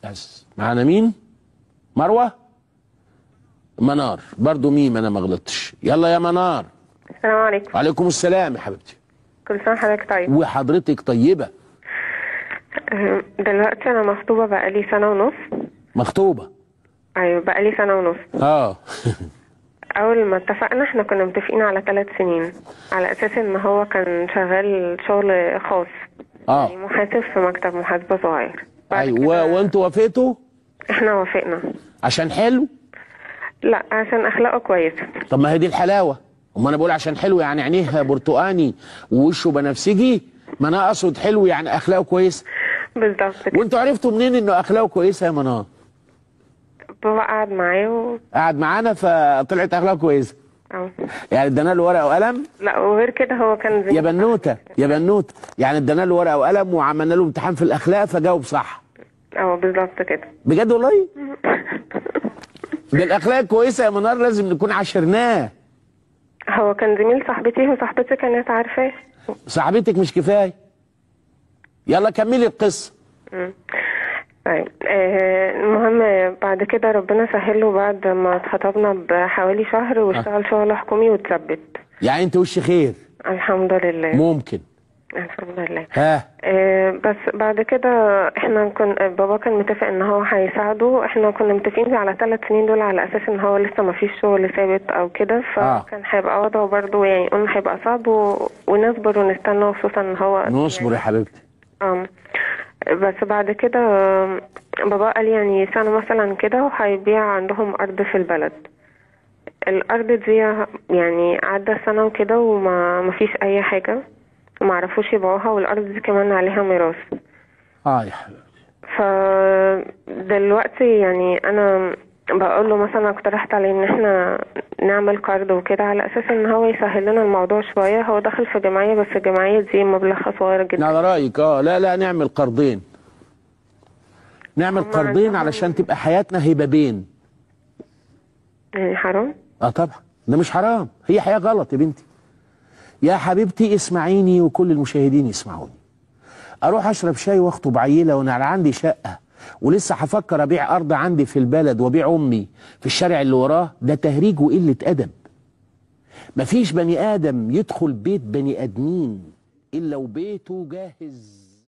بس معانا مين؟ مروه؟ منار، برضو ميم، انا ما غلطتش. يلا يا منار. السلام عليكم. وعليكم السلام يا حبيبتي. كل سنة حضرتك طيب. وحضرتك طيبة. دلوقتي انا مخطوبه بقالي سنة ونص. مخطوبه؟ ايوه بقالي سنة ونص. اه. اول ما اتفقنا احنا كنا متفقين على 3 سنين، على اساس ان هو كان شغال شغل خاص. يعني محاسب في مكتب محاسبه صغير. ايوه. وانتوا وافقتوا؟ احنا وافقنا. عشان حلو؟ لا عشان اخلاقه كويسة. طب ما هي دي الحلاوة، امال انا بقول عشان حلو يعني عينيه برتقاني ووشه بنفسجي؟ ما انا اقصد حلو يعني اخلاقه كويسة. بالظبط كده. وانتوا عرفتوا منين انه اخلاقه كويسة يا منار؟ بابا قعد معاه قعد معانا فطلعت اخلاقه كويسة. اه. يعني ادانا له ورقة وقلم؟ لا وغير كده هو كان زي يا بنوته يا بنوته، يعني ادانا له ورقة وقلم وعملنا له امتحان في الاخلاق فجاوب صح. اه بالظبط كده. بجد والله؟ ده الاخلاق كويسة يا منار، لازم نكون عاشرناه. هو كان زميل صاحبتي وصاحبتي كانت عارفاه. صاحبتك مش كفاية. يلا كملي القصة. طيب المهم بعد كده ربنا سهل له بعد ما اتخطبنا بحوالي شهر واشتغل شغل حكومي واتثبت. يعني انت وش خير. الحمد لله. ممكن. الحمد لله. ها. بس بعد كده احنا كنا بابا كان متفق ان هو هيساعده، احنا كنا متفقين على 3 سنين دول على اساس ان هو لسه ما فيش شغل ثابت او كده، فكان هيبقى وضعه برضه يعني قلنا هيبقى صعب ونصبر ونستنى، خصوصا ان هو نصبر يعني. يا حبيبتي. بس بعد كده بابا قال يعني سنة مثلا كده وهيبيع عندهم أرض في البلد. الأرض دي يعني عدى سنة وكده وما مفيش أي حاجة ومعرفوش يبيعوها، والأرض دي كمان عليها ميراث. يا حبيبتي. فدلوقتي يعني أنا بقول له مثلا اقترحت عليه إن احنا نعمل قرض وكده على أساس إن هو يسهل لنا الموضوع شوية. هو دخل في جمعية بس الجمعية دي مبلغها صغير جدا. على رأيك. لا لا نعمل قرضين. نعمل قرضين علشان تبقى حياتنا هبابين. يعني حرام؟ طبعا ده مش حرام، هي حياة غلط يا بنتي. يا حبيبتي اسمعيني وكل المشاهدين يسمعوني. اروح اشرب شاي واخطب عيله وانا عندي شقه ولسه هفكر ابيع ارض عندي في البلد وابيع امي في الشارع اللي وراه؟ ده تهريج وقلة ادب. مفيش بني ادم يدخل بيت بني ادمين الا وبيته جاهز.